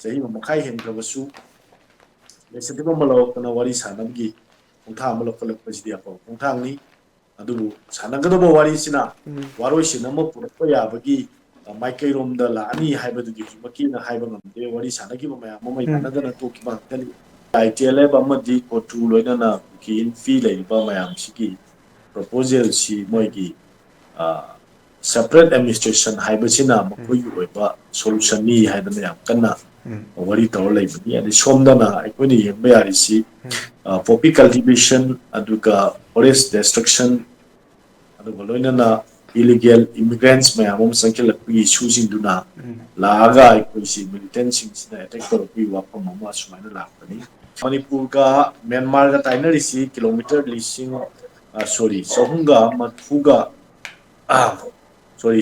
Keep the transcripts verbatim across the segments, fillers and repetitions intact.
ꯆꯍꯤ ꯑꯃ ꯃꯈꯥꯏ ꯍꯦꯟꯈ꯭ꯔꯕꯁꯨ ꯂꯩꯁꯤꯟꯕ ꯑꯃ ꯂꯧꯔꯛꯇꯅ ꯋꯥꯔꯤ ꯁꯥꯟꯅꯕꯒꯤ ꯈꯣꯡꯊꯥꯡ ꯑꯃ ꯂꯧꯈꯠꯂꯛꯄꯁꯤꯗꯤ ꯑꯐꯕ ꯈꯣꯡꯊꯥꯡꯅꯤ꯫ ꯑꯗꯨꯕꯨ ꯁꯥꯟꯅꯒꯗꯕ ꯋꯥꯔꯤꯁꯤꯅ ꯋꯥꯔꯣꯏꯁꯤꯟ ꯑꯃ ꯄꯨꯔꯛꯄ ꯌꯥꯕꯒꯤ ꯃꯥꯏꯀꯩꯔꯣꯝꯗ ꯂꯥꯛꯑꯅꯤ ꯍꯥꯏꯕꯗꯨꯗꯤ ꯍꯧꯖꯤꯛꯃꯛꯀꯤ ꯑꯩꯅ ꯍꯥꯏꯕ ꯉꯝꯗꯦ꯫ ꯋꯥꯔꯤ ꯁꯥꯟꯅꯈꯤꯕ ꯃꯌꯥꯝ ꯑꯃ ꯌꯥꯅꯗꯅ ꯇꯣꯛꯈꯤꯕ ꯉꯥꯛꯇꯅꯤ꯫ ꯑꯥꯏ ꯇꯤ ꯑꯦꯜ ꯑꯦꯐ ꯑꯃꯗꯤ ꯀꯣꯇꯨ ꯂꯣꯏꯅꯅ ꯀꯨꯀꯤ ꯏꯟꯐꯤ ꯂꯩꯔꯤꯕ ꯃꯌꯥꯝꯁꯤꯒꯤ ꯄ꯭ꯔꯣꯄꯣꯖꯦꯜꯁꯤ ꯃꯣꯏꯒꯤ separate administration ꯍꯥꯏꯕꯁꯤꯅ ꯃꯈꯣꯏꯒꯤ ꯑꯣꯏꯕ ꯁꯣꯂꯨꯁꯟꯅꯤ ꯍꯥꯏꯗꯅ ꯌꯥꯝ ꯀꯟꯅ ꯋꯥꯔꯤ ꯇꯧꯔ ꯂꯩꯕꯅꯤ꯫ ꯑꯗꯩ ꯁꯣꯝꯗꯅ ꯑꯩꯈꯣꯏꯅ ꯌꯦꯡꯕ ꯌꯥꯔꯤꯁꯤ ꯄꯣꯄꯤ ꯀꯜꯇꯤꯚꯦꯁꯟ, ꯑꯗꯨꯒ ꯐꯣꯔꯦꯁ ꯗꯦꯁꯇ꯭ꯔꯛꯁꯟ, ꯑꯗꯨꯒ ꯂꯣꯏꯅꯅ ꯏꯂꯤꯒꯦꯜ ꯏꯃꯤꯒ꯭ꯔꯦꯟꯁ ꯃꯌꯥꯝ ꯑꯃ ꯆꯪꯁꯤꯜꯂꯛꯄꯒꯤ ꯏꯁꯨꯁꯤꯡꯗꯨꯅ ꯂꯥꯛꯑꯒ ꯑꯩꯈꯣꯏꯁꯤ ꯃꯤꯂꯤꯇꯦꯟꯁꯤꯡꯁꯤꯅ ꯑꯦꯇꯦꯛ ꯇꯧꯔꯛꯄꯒꯤ ꯋꯥꯐꯝ ꯑꯃ ꯑꯁꯨꯃꯥꯏꯅ ꯂꯥꯛꯄꯅꯤ꯫ ꯃꯅꯤꯄꯨꯔꯒ ꯃ꯭ꯌꯥꯟꯃꯥꯔꯒ ꯇꯥꯏꯅꯔꯤꯁꯤ ꯀꯤꯂꯣꯃꯤꯇꯔ ꯂꯤꯁꯤꯡ, ꯁꯣꯔꯤ, ꯆꯍꯨꯝꯒ ꯃꯔꯐꯨꯒ, ꯁꯣꯔꯤ,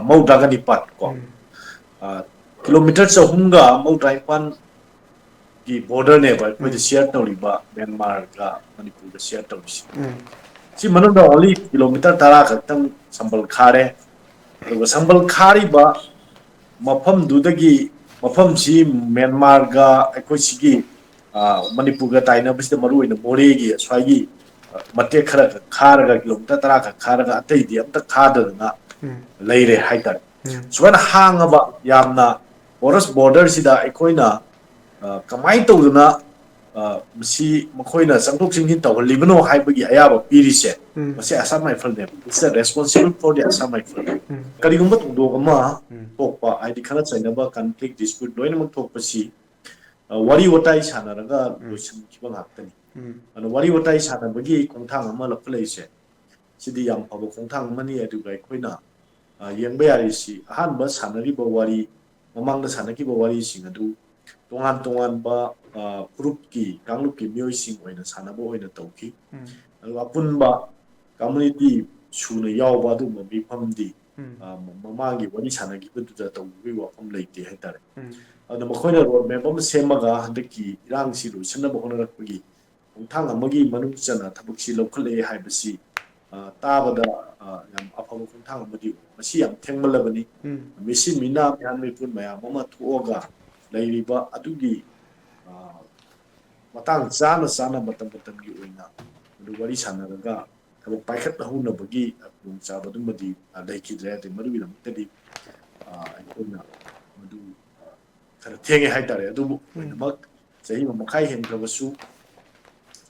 ꯃꯧꯗ꯭ꯔꯥꯒ ꯅꯤꯄꯥꯟ ꯀꯣ, ꯀꯤꯂꯣꯃꯤꯇꯔ ꯆꯍꯨꯝꯒ ꯃꯧꯗ꯭ꯔꯥ ꯅꯤꯄꯥꯟ ꯒꯤ ꯕꯣꯔꯗꯔꯅꯦꯕ ꯑꯩꯈꯣꯏꯗ ꯁꯤꯌꯔ ꯇꯧꯔꯤꯕ ꯃ꯭ꯌꯥꯟꯃꯥꯔꯒ ꯃꯅꯤꯄꯨꯔꯒ ꯁꯤꯌꯔ ꯇꯧꯔꯤꯁꯦ꯫ ꯁꯤ ꯃꯅꯨꯡꯗ ꯑꯣꯟꯂꯤ ꯀꯤꯂꯣꯃꯤꯇꯔ ꯇꯔꯥ ꯈꯛꯇꯪ ꯁꯝꯕꯜ ꯈꯥꯔꯦ꯫ ꯑꯗꯨꯒ ꯁꯝꯕꯜ ꯈꯥꯔꯤꯕ ꯃꯐꯝꯗꯨꯗꯒꯤ, ꯃꯐꯝꯁꯤ ꯃ꯭ꯌꯥꯟꯃꯥꯔꯒ ꯑꯩꯈꯣꯏ ꯁꯤꯒꯤ ꯃꯅꯤꯄꯨꯔꯒ ꯇꯥꯏꯅꯕꯁꯤꯗ ꯃꯔꯨꯑꯣꯏꯅ ꯃꯣꯔꯦꯒꯤ ꯑꯁ꯭ꯋꯥꯏꯒꯤ ꯃꯇꯦꯛ ꯈꯔ ꯈꯛ ꯈꯥꯔꯒ, ꯀꯤꯂꯣꯃꯤꯇꯔ ꯇꯔꯥ ꯈꯛ ꯈꯥꯔꯒ, ꯑꯇꯩꯗꯤ ꯑꯝꯇ ꯈꯥꯗꯗꯅ ꯂꯩꯔꯦ ꯍꯥꯏꯇꯥꯔꯦ꯫ ꯁꯨꯃꯥꯏꯅ ꯍꯥꯡꯉꯕ ꯌꯥꯝꯅ ꯄꯣꯔꯁ ꯕꯣꯔꯗꯔꯁꯤꯗ ꯑꯩꯈꯣꯏꯅ ꯀꯃꯥꯏꯅ ꯇꯧꯗꯅ ꯃꯁꯤ ꯃꯈꯣꯏꯅ ꯆꯪꯊꯣꯛ ꯆꯪꯁꯤꯟ ꯇꯧꯍꯜꯂꯤꯕꯅꯣ ꯍꯥꯏꯕꯒꯤ ꯑꯌꯥꯕ ꯄꯤꯔꯤꯁꯦ, ꯃꯁꯤ Assam Rifle ꯅꯦꯕ꯫ It's the responsible for the Assam Rifle꯫ ꯀꯔꯤꯒꯨꯝꯕ ꯊꯧꯗꯣꯛ ꯑꯃ ꯊꯣꯛꯄ, ꯍꯥꯏꯗꯤ ꯈꯠꯅ ꯆꯩꯅꯕ, ꯀꯟꯐ꯭ꯂꯤꯛ, ꯗꯤꯁꯄ꯭ꯌꯨꯠ ꯂꯣꯏꯅꯃꯛ ꯊꯣꯛꯄꯁꯤ ꯋꯥꯔꯤ ꯋꯥꯇꯥꯏ ꯁꯥꯟꯅꯔꯒ ꯂꯣꯏꯁꯤꯟꯈꯤꯕ ꯉꯥꯛꯇꯅꯤ꯫ ꯑꯗꯨꯅ ꯋꯥꯔꯤ ꯋꯥꯇꯥꯏ ꯁꯥꯟꯅꯕꯒꯤ ꯈꯣꯡꯊꯥꯡ ꯑꯃ ꯂꯧꯈꯠꯂꯛꯏꯁꯦ, ꯁꯤꯗꯤ ꯌꯥꯝ ꯐꯕ ꯈꯣꯡꯊꯥꯡ ꯑꯃꯅꯤ꯫ ꯑꯗꯨꯒ ꯑꯩꯈꯣꯏꯅ ꯌꯦꯡꯕ ꯌꯥꯔꯤꯁꯤ, ꯑꯍꯥꯟꯕ ꯁꯥꯟꯅꯔꯤꯕ ꯋꯥꯔꯤ, ꯃꯃꯥꯡꯗ ꯁꯥꯟꯅꯈꯤꯕ ꯋꯥꯔꯤꯁꯤꯡ ꯑꯗꯨ ꯇꯣꯉꯥꯟ ꯇꯣꯉꯥꯟꯕ ꯐꯨꯔꯨꯞꯀꯤ, ꯀꯥꯡꯂꯨꯞꯀꯤ ꯃꯤꯑꯣꯏꯁꯤꯡ ꯑꯣꯏꯅ ꯁꯥꯟꯅꯕ ꯑꯣꯏꯅ ꯇꯧꯈꯤ꯫ ꯑꯗꯨꯒ ꯑꯄꯨꯟꯕ ꯀꯝꯃꯨꯅꯤꯇꯤ ꯁꯨꯅ ꯌꯥꯎꯕ ꯑꯗꯨꯒꯨꯝꯕ ꯃꯤꯐꯝꯗꯤ ꯃꯃꯥꯡꯒꯤ ꯋꯥꯔꯤ ꯁꯥꯟꯅꯈꯤꯕꯗꯨꯗ ꯇꯧꯕꯒꯤ ꯋꯥꯐꯝ ꯂꯩꯇꯦ ꯍꯥꯏꯇꯥꯔꯦ꯫ ꯑꯗꯨꯅ ꯃꯈꯣꯏꯅ ꯔꯣꯗ ꯃꯦꯞ ꯑꯃ ꯁꯦꯝꯃꯒ ꯍꯟꯗꯛꯀꯤ ꯏꯔꯥꯡꯁꯤ ꯂꯣꯏꯁꯤꯟꯅꯕ ꯍꯣꯠꯅꯔꯛꯄꯒꯤ ꯈꯣꯡꯊꯥꯡ ꯑꯃꯒꯤ ꯃꯅꯨꯡ ꯆꯟꯅ ꯊꯕꯛꯁꯤ ꯂꯧꯈꯠꯂꯛꯑꯦ ꯍꯥꯏꯕꯁꯤ ꯇꯥꯕꯗ ꯌꯥꯝ ꯑꯐꯕ ꯈꯣꯡꯊꯥꯡ ꯑꯃꯗꯤ ꯑꯣꯏ꯫ ꯃꯁꯤ ꯌꯥꯝ ꯊꯦꯡꯃꯜꯂꯕꯅꯤ꯫ ꯃꯤꯁꯤ ꯃꯤꯅꯥ ꯃꯤꯍꯥꯟ ꯃꯤꯄꯨꯟ ꯃꯌꯥꯝ ꯑꯃ ꯊꯣꯛꯑꯒ ꯂꯩꯔꯤꯕ ꯑꯗꯨꯒꯤ, ꯑ, ꯃꯇꯥꯡ ꯆꯥꯅ ꯆꯥꯅ ꯃꯇꯝ ꯃꯇꯝꯒꯤ ꯑꯣꯏꯅ ꯑꯗꯨ ꯋꯥꯔꯤ ꯁꯥꯟꯅꯔꯒ ꯊꯕꯛ ꯄꯥꯏꯈꯠꯍꯧꯅꯕꯒꯤ ꯈꯨꯗꯣꯡꯆꯥꯕ ꯑꯗꯨꯃꯗꯤ, ꯑ, ꯂꯩꯈꯤꯗ꯭ꯔꯦ꯫ ꯑꯗꯩ ꯃꯗꯨꯒꯤꯗꯃꯛꯇꯗꯤ, ꯑ, ꯑꯩꯈꯣꯏꯅ ꯃꯗꯨ, ꯑ, ꯈꯔ ꯊꯦꯡꯉꯦ ꯍꯥꯏꯇꯥꯔꯦ꯫ ꯑꯗꯨꯕꯨ ꯎꯝ꯫ ꯂꯣꯏꯅꯃꯛ ꯆꯍꯤ ꯑꯃ ꯃꯈꯥꯏ ꯍꯦꯟꯈ꯭ꯔꯕꯁꯨ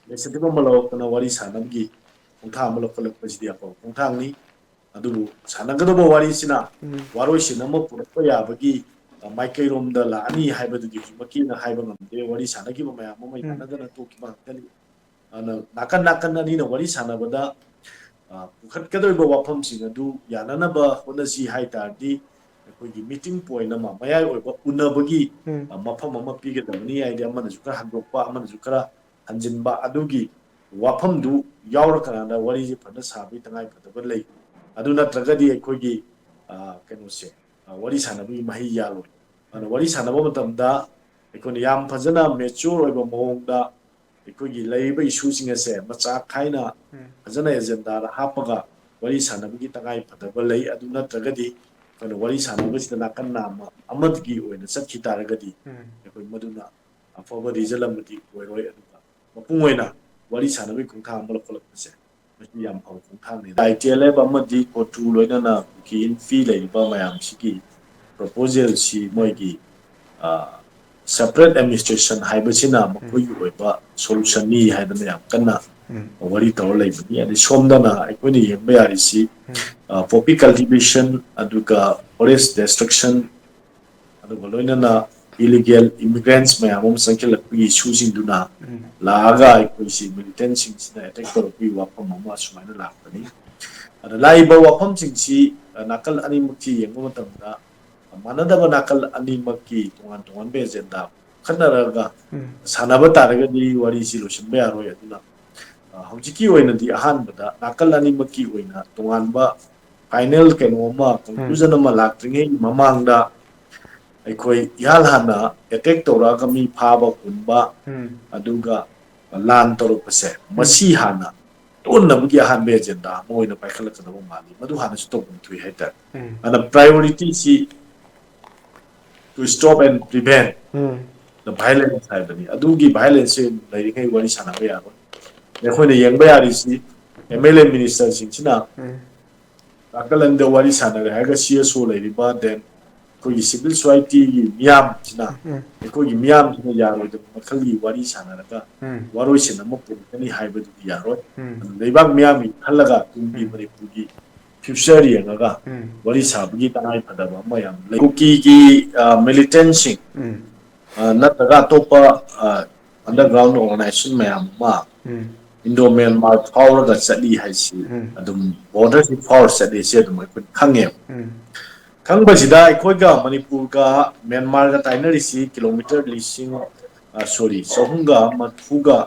ꯂꯩꯁꯤꯟꯕ ꯑꯃ ꯂꯧꯔꯛꯇꯅ ꯋꯥꯔꯤ ꯁꯥꯟꯅꯕꯒꯤ ꯈꯣꯡꯊꯥꯡ ꯑꯃ ꯂꯧꯈꯠꯂꯛꯄꯁꯤꯗꯤ ꯑꯐꯕ ꯈꯣꯡꯊꯥꯡꯅꯤ꯫ ꯑꯗꯨꯕꯨ ꯁꯥꯟꯅꯒꯗꯕ ꯋꯥꯔꯤꯁꯤꯅ ꯎꯝ꯫ ꯋꯥꯔꯣꯏꯁꯤꯟ ꯑꯃ ꯄꯨꯔꯛꯄ ꯌꯥꯕꯒꯤ, ꯑ, ꯃꯥꯏꯀꯩꯔꯣꯝꯗ ꯂꯥꯛꯑꯅꯤ ꯍꯥꯏꯕꯗꯨꯗꯤ ꯍꯧꯖꯤꯛꯃꯛꯀꯤ ꯑꯩꯅ ꯍꯥꯏꯕ ꯉꯝꯗꯦ꯫ ꯋꯥꯔꯤ ꯁꯥꯟꯅꯈꯤꯕ ꯃꯌꯥꯝ ꯑꯃ ꯎꯝ꯫ ꯌꯥꯅꯗꯅ ꯇꯣꯛꯈꯤꯕ ꯉꯥꯛꯇꯅꯤ꯫ ꯑꯗꯨꯅ ꯅꯥꯀꯟ ꯅꯥꯀꯟ ꯑꯅꯤꯅ ꯋꯥꯔꯤ ꯁꯥꯟꯅꯕꯗ, ꯑ, ꯄꯨꯈꯠꯀꯗꯧꯔꯤꯕ ꯋꯥꯐꯝꯁꯤꯡ ꯑꯗꯨ ꯌꯥꯅꯅꯕ ꯍꯣꯠꯅꯁꯤ ꯍꯥꯏ ꯇꯥꯔꯗꯤ, ꯑꯩꯈꯣꯏꯒꯤ meeting point ꯑꯃ, ꯃꯌꯥꯏ ꯑꯣꯏꯕ ꯎꯅꯕꯒꯤ, ꯎꯝ꯫ ꯑ, ꯃꯐꯝ ꯑꯃ ꯄꯤꯒꯗꯕꯅꯤ꯫ ꯍꯥꯏꯗꯤ ꯑꯃꯅꯁꯨ ꯈꯔ ꯍꯟꯗꯣꯛꯄ, ꯑꯃꯅꯁꯨ ꯈꯔ ꯍꯟꯖꯤꯟꯕ, ꯑꯗꯨꯒꯤ ꯋꯥꯐꯝꯗꯨ ꯌꯥꯎꯔꯀꯥꯟꯗ ꯋꯥꯔꯤꯁꯦ ꯐꯖꯅ ꯁꯥꯕꯒꯤ ꯇꯉꯥꯏ ꯐꯗꯕ ꯂꯩ꯫ ꯑꯗꯨ ꯅꯠꯇ꯭ꯔꯒꯗꯤ ꯑꯩꯈꯣꯏꯒꯤ, ꯑ, ꯀꯩꯅꯣꯁꯦ, ꯑ, ꯋꯥꯔꯤ ꯁꯥꯟꯅꯕꯒꯤ ꯃꯍꯩ ꯌꯥꯜꯂꯣꯏ꯫ ꯑꯗꯨꯅ ꯋꯥꯔꯤ ꯁꯥꯟꯅꯕ ꯃꯇꯝꯗ ꯑꯩꯈꯣꯏꯅ ꯌꯥꯝ ꯐꯖꯅ mature ꯑꯣꯏꯕ ꯃꯑꯣꯡꯗ ꯑꯩꯈꯣꯏꯒꯤ ꯂꯩꯔꯤꯕ issueꯁꯤꯡ ꯑꯁꯦ ꯃꯆꯥꯛ ꯈꯥꯏꯅ ꯎꯝ꯫ ꯐꯖꯅ agendaꯗ ꯍꯥꯞꯄꯒ ꯋꯥꯔꯤ ꯁꯥꯟꯅꯕꯒꯤ ꯇꯉꯥꯏ ꯐꯗꯕ ꯂꯩ꯫ ꯑꯗꯨ ꯅꯠꯇ꯭ꯔꯒꯗꯤ ꯑꯩꯈꯣꯏꯅ ꯋꯥꯔꯤ ꯁꯥꯟꯅꯕꯁꯤꯗ ꯅꯥꯀꯟ ꯅꯥꯝꯃ ꯑꯃꯒꯤ ꯑꯣꯏꯅ ꯆꯠꯈꯤ ꯇꯥꯔꯒꯗꯤ ꯎꯝ꯫ ꯑꯩꯈꯣꯏ ꯃꯗꯨꯅ ꯑꯐꯕ result ꯑꯃꯗꯤ ꯑꯣꯏꯔꯣꯏ꯫ ꯑꯗꯨꯒ ꯃꯄꯨꯡ ꯑꯣꯏꯅ ꯋꯥꯔꯤ ꯁꯥꯟꯅꯕꯒꯤ ꯈꯣꯡꯊꯥꯡ ꯑꯃ ꯂꯧꯈꯠꯂꯛꯄꯁꯦ ꯃꯁꯤ ꯌꯥꯝ ꯐꯕ ꯈꯣꯡꯊꯥꯡꯅꯤ꯫ ꯑꯥꯏ ꯇꯤ ꯑꯦꯜ ꯑꯦꯐ ꯑꯃꯗꯤ ꯀꯣꯇꯨ ꯂꯣꯏꯅꯅ ꯀꯨꯀꯤ ꯏꯟꯐꯤ ꯂꯩꯔꯤꯕ ꯃꯌꯥꯝꯁꯤꯒꯤ proposalꯁꯤ ꯃꯣꯏꯒꯤ, ꯑ, separate administration ꯍꯥꯏꯕꯁꯤꯅ ꯃꯈꯣꯏꯒꯤ ꯑꯣꯏꯕ solutionꯅꯤ ꯍꯥꯏꯗꯅ ꯌꯥꯝ ꯀꯟꯅ ꯎꯝ꯫ ꯋꯥꯔꯤ ꯇꯧꯔ ꯂꯩꯕꯅꯤ꯫ ꯑꯗꯩ ꯁꯣꯝꯗꯅ ꯑꯩꯈꯣꯏꯅ ꯌꯦꯡꯕ ꯌꯥꯔꯤꯁꯤ, ꯎꯝ꯫ ꯑ, poppy cultivation, ꯑꯗꯨꯒ forest destruction, ꯑꯗꯨꯒ ꯂꯣꯏꯅꯅ illegal immigrants ꯃꯌꯥꯝ ꯑꯃ ꯆꯪꯁꯤꯜꯂꯛꯄꯒꯤ issueꯁꯤꯡꯗꯨꯅ ꯎꯝ꯫ ꯂꯥꯛꯑꯒ ꯑꯩꯈꯣꯏꯁꯤ militantꯁꯤꯡꯁꯤꯅ attack ꯇꯧꯔꯛꯄꯒꯤ ꯋꯥꯐꯝ ꯑꯃ ꯑꯁꯨꯃꯥꯏꯅ ꯂꯥꯛꯄꯅꯤ꯫ ꯑꯗ ꯂꯥꯛꯏꯕ ꯋꯥꯐꯝꯁꯤꯡꯁꯤ, ꯑ, ꯅꯥꯀꯜ ꯑꯅꯤꯃꯛꯁꯤ ꯌꯦꯡꯕ ꯃꯇꯝꯗ ꯃꯥꯟꯅꯗꯕ ꯅꯥꯀꯜ ꯑꯅꯤꯃꯛꯀꯤ ꯇꯣꯉꯥꯟ ꯇꯣꯉꯥꯟꯕ agenda ꯈꯟꯅꯔꯒ ꯎꯝ꯫ ꯁꯥꯟꯅꯕ ꯇꯥꯔꯒꯗꯤ ꯋꯥꯔꯤꯁꯤ ꯂꯣꯏꯁꯤꯟꯕ ꯌꯥꯔꯣꯏ꯫ ꯑꯗꯨꯅ, ꯑ, ꯍꯧꯖꯤꯛꯀꯤ ꯑꯣꯏꯅꯗꯤ ꯑꯍꯥꯟꯕꯗ ꯅꯥꯀꯜ ꯑꯅꯤꯃꯛꯀꯤ ꯑꯣꯏꯅ ꯇꯣꯉꯥꯟꯕ final ꯀꯩꯅꯣ ꯑꯃ, conclusion ꯑꯃ ꯂꯥꯛꯇ꯭ꯔꯤꯉꯩ ꯃꯃꯥꯡꯗ ꯑꯩꯈꯣꯏ ꯏꯍꯥꯟ ꯍꯥꯟꯅ attack ꯇꯧꯔꯛꯑꯒ ꯃꯤ ꯐꯥꯕ ꯄꯨꯟꯕ, ꯎꯝ꯫ ꯑꯗꯨꯒ ꯂꯥꯟ ꯇꯧꯔꯛꯄꯁꯦ, ꯎꯝ꯫ ꯃꯁꯤ ꯍꯥꯟꯅ ꯇꯣꯛꯍꯟꯅꯕꯒꯤ ꯑꯍꯥꯟꯕ agenda ꯑꯃ ꯑꯣꯏꯅ ꯄꯥꯏꯈꯠꯂꯛꯀꯗꯕ ꯃꯥꯜꯂꯤ꯫ ꯃꯗꯨ ꯍꯥꯟꯅꯁꯨ ꯇꯧꯐꯝ ꯊꯣꯛꯏ ꯍꯥꯏꯇꯥꯔꯦ꯫ ꯎꯝ꯫ ꯑꯗꯨꯅ priorityꯁꯤ to stop and prevent the violence ꯍꯥꯏꯕꯅꯤ꯫ ꯑꯗꯨꯒꯤ violence ꯁꯦ ꯂꯩꯔꯤꯉꯩ ꯋꯥꯔꯤ ꯁꯥꯟꯅꯕ ꯌꯥꯔꯣꯏ꯫ ꯑꯩꯈꯣꯏꯅ ꯌꯦꯡꯕ ꯌꯥꯔꯤꯁꯤ M L A minister ꯁꯤꯡꯁꯤꯅ Nagaland ꯋꯥꯔꯤ ꯁꯥꯟꯅꯔꯦ ꯍꯥꯏꯔꯒ C S O ꯂꯩꯔꯤꯕ, then ꯑꯩꯈꯣꯏꯒꯤ civil society ꯒꯤ ꯃꯤꯌꯥꯝꯁꯤꯅ, ꯑꯩꯈꯣꯏꯒꯤ ꯃꯤꯌꯥꯝꯁꯤꯅ ꯌꯥꯔꯣꯏꯗꯕ ꯃꯈꯜꯒꯤ ꯋꯥꯔꯤ ꯁꯥꯟꯅꯔꯒ ꯋꯥꯔꯣꯏꯁꯤꯟ ꯑꯃ ꯄꯨꯔꯛꯀꯅꯤ ꯍꯥꯏꯕꯗꯨꯗꯤ ꯌꯥꯔꯣꯏ꯫ ꯑꯗꯨ ꯂꯩꯕꯥꯛ ꯃꯤꯌꯥꯝꯒꯤ ꯈꯜꯂꯒ ꯇꯨꯡꯒꯤ ꯃꯅꯤꯄꯨꯔꯒꯤ future ꯌꯦꯡꯉꯒ ꯋꯥꯔꯤ ꯁꯥꯕꯒꯤ ꯇꯉꯥꯏ ꯐꯗꯕ ꯑꯃ ꯌꯥꯝ ꯂꯩ꯫ ꯀꯨꯀꯤꯒꯤ, ꯑ, militant ꯁꯤꯡ, ꯑ, ꯅꯠꯇ꯭ꯔꯒ ꯑꯇꯣꯞꯄ, ꯑ, underground organization ꯃꯌꯥꯝ ꯑꯃ Indo Myanmar ꯐꯥꯎꯔꯒ ꯆꯠꯂꯤ ꯍꯥꯏꯁꯤ ꯑꯗꯨꯝ border ꯁꯤ ꯐꯥꯎꯔ ꯆꯠꯂꯤ ꯁꯤ ꯑꯗꯨꯝ ꯑꯩꯈꯣꯏ ꯈꯪꯉꯦꯕ꯫ ꯈꯪꯕꯁꯤꯗ ꯑꯩꯈꯣꯏꯒ ꯃꯅꯤꯄꯨꯔꯒ ꯃ꯭ꯌꯥꯟꯃꯥꯔꯒ ꯇꯥꯏꯅꯔꯤꯁꯤ kilometre ꯂꯤꯁꯤꯡ, ꯑ, sorry, ꯆꯍꯨꯝꯒ ꯃꯔꯐꯨꯒ,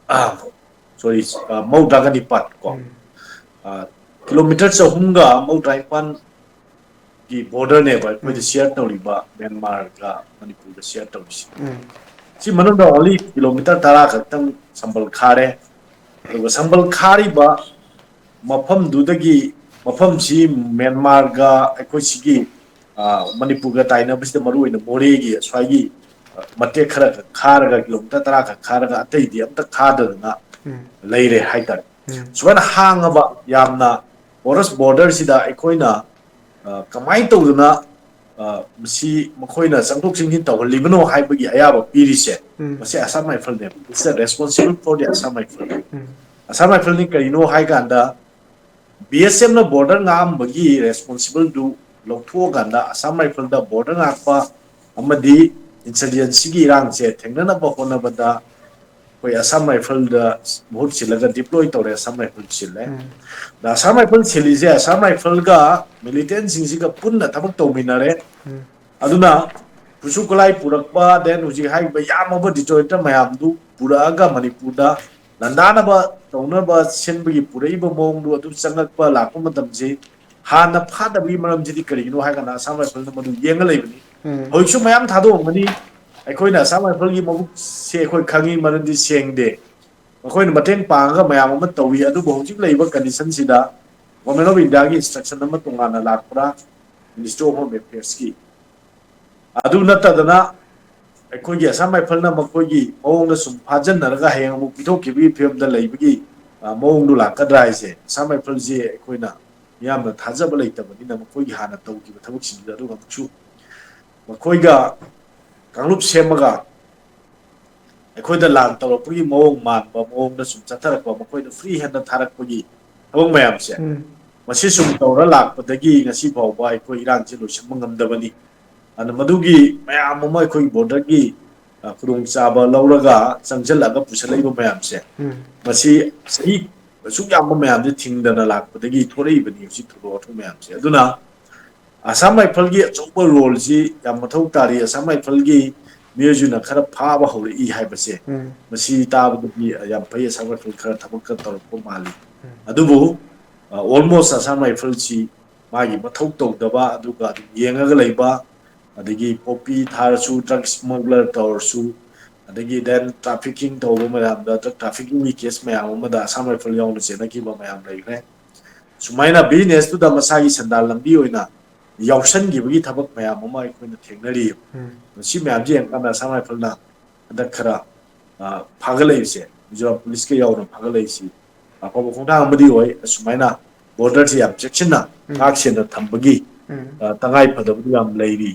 ꯑ, sorry, ꯑ, ꯃꯧꯗ꯭ꯔꯥꯒ ꯅꯤꯄꯥꯟ ꯀꯣ꯫ ꯑ, kilometre ꯆꯍꯨꯝꯒ ꯃꯧꯗ꯭ꯔꯥ ꯅꯤꯄꯥꯟ ꯒꯤ border ꯅꯦꯕ ꯑꯩꯈꯣꯏꯗ share ꯇꯧꯔꯤꯕ, ꯃ꯭ꯌꯥꯟꯃꯥꯔꯒ ꯃꯅꯤꯄꯨꯔꯒ share ꯇꯧꯔꯤꯁꯦ꯫ ꯁꯤ ꯃꯅꯨꯡꯗ only kilometre ꯇꯔꯥ ꯈꯛꯇꯪ ꯁꯝꯕꯜ ꯈꯥꯔꯦ꯫ ꯑꯗꯨꯒ ꯁꯝꯕꯜ ꯈꯥꯔꯤꯕ ꯃꯐꯝꯗꯨꯗꯒꯤ, ꯃꯐꯝꯁꯤ ꯃ꯭ꯌꯥꯟꯃꯥꯔꯒ ꯑꯩꯈꯣꯏ ꯁꯤꯒꯤ, ꯑ, ꯃꯅꯤꯄꯨꯔꯒ ꯇꯥꯏꯅꯕꯁꯤꯗ ꯃꯔꯨꯑꯣꯏꯅ ꯃꯣꯔꯦꯒꯤ ꯑꯁ꯭ꯋꯥꯏꯒꯤ, ꯑ, ꯃꯇꯦꯛ ꯈꯔ ꯈꯛ ꯈꯥꯔꯒ, kilometre ꯇꯔꯥ ꯈꯛ ꯈꯥꯔꯒ ꯑꯇꯩꯗꯤ ꯑꯝꯇ ꯈꯥꯗꯗꯅ ꯂꯩꯔꯦ ꯍꯥꯏꯇꯥꯔꯦ꯫ ꯁꯨꯃꯥꯏꯅ ꯍꯥꯡꯉꯕ ꯌꯥꯝꯅ porous border ꯁꯤꯗ ꯑꯩꯈꯣꯏꯅ, ꯑ, ꯀꯃꯥꯏꯅ ꯇꯧꯗꯅ, ꯑ, ꯃꯁꯤ ꯃꯈꯣꯏꯅ ꯆꯪꯊꯣꯛ ꯆꯪꯁꯤꯟ ꯇꯧꯍꯜꯂꯤꯕꯅꯣ ꯍꯥꯏꯕꯒꯤ ꯑꯌꯥꯕ ꯄꯤꯔꯤꯁꯦ, ꯃꯁꯤ Assam Rifle ꯅꯦꯕ꯫ It's the responsible for the Assam Rifle꯫ Assam Rifle ꯅꯤ ꯀꯔꯤꯅꯣ ꯍꯥꯏ ꯀꯥꯟꯗ, B S F ꯅ border ꯉꯥꯛꯑꯝꯕꯒꯤ responsible ꯗꯨ ꯂꯧꯊꯣꯛꯑꯀꯥꯟꯗ Assam Rifle ꯗ border ꯉꯥꯛꯄ ꯑꯃꯗꯤ insurgency ꯒꯤ ꯏꯔꯥꯡꯁꯦ ꯊꯦꯡꯅꯅꯕ ꯍꯣꯠꯅꯕꯗ ꯑꯩꯈꯣꯏ Assam Rifle ꯗ ꯃꯍꯨꯠ ꯁꯤꯜꯂꯒ deploy ꯇꯧꯔꯦ, Assam Rifle ꯁꯤꯜꯂꯦ꯫ ꯑꯗ Assam Rifle ꯁꯤꯜꯂꯤꯁꯦ Assam Rifle ꯒ militant ꯁꯤꯡꯁꯤꯒ ꯄꯨꯟꯅ ꯊꯕꯛ ꯇꯧꯃꯤꯟꯅꯔꯦ꯫ ꯑꯗꯨꯅ ꯈꯨꯠꯁꯨ ꯈꯨꯠꯂꯥꯏ ꯄꯨꯔꯛꯄ, then ꯍꯧꯖꯤꯛ ꯍꯥꯏꯔꯤꯕ ꯌꯥꯝꯃꯕ detonator ꯃꯌꯥꯝꯗꯨ ꯄꯨꯔꯛꯑꯒ ꯃꯅꯤꯄꯨꯔꯗ ꯂꯥꯟꯗꯥꯅꯕ ꯇꯧꯅꯕ ꯁꯤꯟꯕꯒꯤ ꯄꯨꯔꯛꯏꯕ ꯃꯑꯣꯡꯗꯨ ꯑꯗꯨ ꯆꯪꯂꯛꯄ ꯂꯥꯛꯄ ꯃꯇꯝꯁꯤ ꯍꯥꯟꯅ ꯐꯥꯗꯕꯒꯤ ꯃꯔꯝꯁꯤꯗꯤ ꯀꯔꯤꯒꯤꯅꯣ ꯍꯥꯏ ꯀꯥꯟꯗ Assam Rifle ꯅ ꯃꯗꯨ ꯌꯦꯡꯉ ꯂꯩꯕꯅꯤ꯫ ꯍꯧꯖꯤꯛꯁꯨ ꯃꯌꯥꯝ ꯊꯥꯗꯣꯛꯑꯝꯒꯅꯤ꯫ ꯑꯩꯈꯣꯏꯅ Assam Rifle ꯒꯤ ꯃꯕꯨꯛꯁꯦ ꯑꯩꯈꯣꯏ ꯈꯪꯉꯤ, ꯃꯔꯝꯗꯤ ꯁꯦꯡꯗꯦ꯫ ꯃꯈꯣꯏꯅ ꯃꯇꯦꯡ ꯄꯥꯡꯉꯒ ꯃꯌꯥꯝ ꯑꯃ ꯇꯧꯏ, ꯑꯗꯨꯕꯨ ꯍꯧꯖꯤꯛ ꯂꯩꯔꯤꯕ condition ꯁꯤꯗ Government of India ꯒꯤ instruction ꯑꯃ ꯇꯣꯉꯥꯟꯅ ꯂꯥꯛꯄ꯭ꯔꯥ, Ministry of Home Affairs ꯀꯤ? ꯑꯗꯨ ꯅꯠꯇꯗꯅ ꯑꯩꯈꯣꯏꯒꯤ ꯑꯁꯥꯝ ꯔꯥꯏꯐꯜꯅ ꯃꯈꯣꯏꯒꯤ ꯃꯑꯣꯡꯗ ꯁꯨꯝ ꯐꯥꯖꯤꯟꯅꯔꯒ ꯍꯌꯦꯡ ꯑꯃꯨꯛ ꯄꯤꯊꯣꯛꯈꯤꯕꯒꯤ ꯐꯤꯕꯝꯗ ꯂꯩꯕꯒꯤ, ꯑ, ꯃꯑꯣꯡꯗꯨ ꯂꯥꯛꯀꯗ꯭ꯔꯥ ꯍꯥꯏꯁꯦ, ꯑꯁꯥꯝ ꯔꯥꯏꯐꯜꯁꯤ ꯑꯩꯈꯣꯏꯅ ꯃꯤꯌꯥꯝꯅ ꯊꯥꯖꯕ ꯂꯩꯇꯕꯅꯤꯅ ꯃꯈꯣꯏꯒꯤ ꯍꯥꯟꯅ ꯇꯧꯈꯤꯕ ꯊꯕꯛꯁꯤꯡꯗꯨꯗ ꯑꯗꯨꯒ ꯑꯃꯨꯛꯁꯨ ꯃꯈꯣꯏꯒ ꯀꯥꯡꯂꯨꯞ ꯁꯦꯝꯃꯒ ꯑꯩꯈꯣꯏꯗ ꯂꯥꯟ ꯇꯧꯔꯛꯄꯒꯤ ꯃꯑꯣꯡ ꯃꯥꯟꯕ ꯃꯑꯣꯡꯗ ꯁꯨꯝ ꯆꯠꯊꯔꯛꯄ, ꯃꯈꯣꯏꯗ ꯐ꯭ꯔꯤ ꯍꯦꯟꯗ ꯊꯥꯔꯛꯄꯒꯤ ꯊꯕꯛ ꯃꯌꯥꯝꯁꯦ, ꯎꯝ꯫ ꯃꯁꯤ ꯁꯨꯝ ꯇꯧꯔ ꯂꯥꯛꯄꯗꯒꯤ ꯉꯁꯤ ꯐꯥꯎꯕ ꯑꯩꯈꯣꯏ ꯏꯔꯥꯡꯁꯦ ꯂꯣꯏꯁꯤꯟꯕ ꯉꯝꯗꯕꯅꯤ꯫ ꯑꯗꯨꯅ ꯃꯗꯨꯒꯤ ꯃꯌꯥꯝ ꯑꯃ ꯑꯩꯈꯣꯏꯒꯤ ꯕꯣꯔꯗꯔꯒꯤ, ꯑ, ꯈꯨꯗꯣꯡꯆꯥꯕ ꯂꯧꯔꯒ ꯆꯪꯁꯤꯜꯂꯛꯑꯒ ꯄꯨꯁꯜꯂꯛꯏꯕ ꯃꯌꯥꯝꯁꯦ, ꯎꯝ꯫ ꯃꯁꯤ ꯆꯍꯤ ꯑꯁꯨꯛ ꯌꯥꯝꯕ ꯃꯌꯥꯝꯁꯦ ꯊꯤꯡꯗꯅ ꯂꯥꯛꯄꯗꯒꯤ ꯊꯣꯛꯂꯛꯏꯕꯅꯤ ꯍꯧꯖꯤꯛ ꯊꯧꯗꯣꯛ ꯋꯥꯊꯣꯛ ꯃꯌꯥꯝꯁꯦ꯫ ꯑꯗꯨꯅ ꯑꯁꯥꯝ ꯔꯥꯏꯐꯜꯒꯤ ꯑꯆꯧꯕ ꯔꯣꯜꯁꯤ ꯌꯥꯝ ꯃꯊꯧ ꯇꯥꯔꯤ꯫ ꯑꯁꯥꯝ ꯔꯥꯏꯐꯜꯒꯤ ꯃꯤꯑꯣꯏꯁꯤꯡꯅ ꯈꯔ ꯐꯥꯕ ꯍꯧꯔꯛꯏ ꯍꯥꯏꯕꯁꯦ, ꯎꯝ꯫ ꯃꯁꯤ ꯇꯥꯕꯗꯗꯤ ꯌꯥꯝ ꯐꯩ꯫ ꯑꯁꯥꯝ ꯔꯥꯏꯐꯜ ꯈꯔ ꯊꯕꯛ ꯈꯔ ꯇꯧꯔꯛꯄ ꯃꯥꯜꯂꯤ꯫ ꯎꯝ꯫ ꯑꯗꯨꯕꯨ, ꯑ, almost ꯑꯁꯥꯝ ꯔꯥꯏꯐꯜꯁꯤ ꯃꯥꯒꯤ ꯃꯊꯧ ꯇꯧꯗꯕ, ꯑꯗꯨꯒ ꯑꯗꯨꯝ ꯌꯦꯡꯉꯒ ꯂꯩꯕ, ꯑꯗꯒꯤ ꯄꯣꯄꯤ ꯊꯥꯔꯁꯨ, drug smuggler ꯇꯧꯔꯁꯨ, ꯑꯗꯒꯤ then trafficking ꯇꯧꯕ ꯃꯌꯥꯝꯗ, drug traffickingꯒꯤ case ꯃꯌꯥꯝ ꯑꯃꯗ ꯑꯁꯥꯝ ꯔꯥꯏꯐꯜ ꯌꯥꯎꯅ ꯆꯦꯟꯅꯈꯤꯕ ꯃꯌꯥꯝ ꯂꯩꯈ꯭ꯔꯦ꯫ ꯁꯨꯃꯥꯏꯅ businessꯇꯨꯗ ꯃꯁꯥꯒꯤ ꯁꯦꯟꯗꯥꯟ ꯂꯝꯕꯤ ꯑꯣꯏꯅ ꯌꯥꯎꯁꯟꯈꯤꯕꯒꯤ ꯊꯕꯛ ꯃꯌꯥꯝ ꯑꯃ ꯑꯩꯈꯣꯏꯅ ꯊꯦꯡꯅꯔꯤꯕ꯫ ꯎꯝ꯫ ꯁꯤ ꯃꯌꯥꯝꯁꯤ ꯌꯦꯡꯀꯥꯟꯗ ꯑꯁꯥꯝ ꯔꯥꯏꯐꯜꯅ ꯍꯟꯗꯛ ꯈꯔ, ꯑ, ꯐꯥꯒꯠꯂꯛꯏꯁꯦ, ꯃꯤꯖꯣꯔꯥꯝ ꯄꯨꯂꯤꯁꯀ ꯌꯥꯎꯅ ꯐꯥꯒꯠꯂꯛꯏꯁꯤ ꯑꯐꯕ ꯈꯣꯡꯊꯥꯡ ꯑꯃꯗꯤ ꯑꯣꯏ꯫ ꯑꯁꯨꯃꯥꯏꯅ borderꯁꯤ ꯌꯥꯝ ꯆꯦꯛꯁꯤꯟꯅ ꯎꯝ꯫ ꯉꯥꯛ ꯁꯦꯟꯅ ꯊꯝꯕꯒꯤ, ꯎꯝ꯫ ꯑ, ꯇꯉꯥꯏ ꯐꯗꯕꯗꯤ ꯌꯥꯝ ꯂꯩꯔꯤ꯫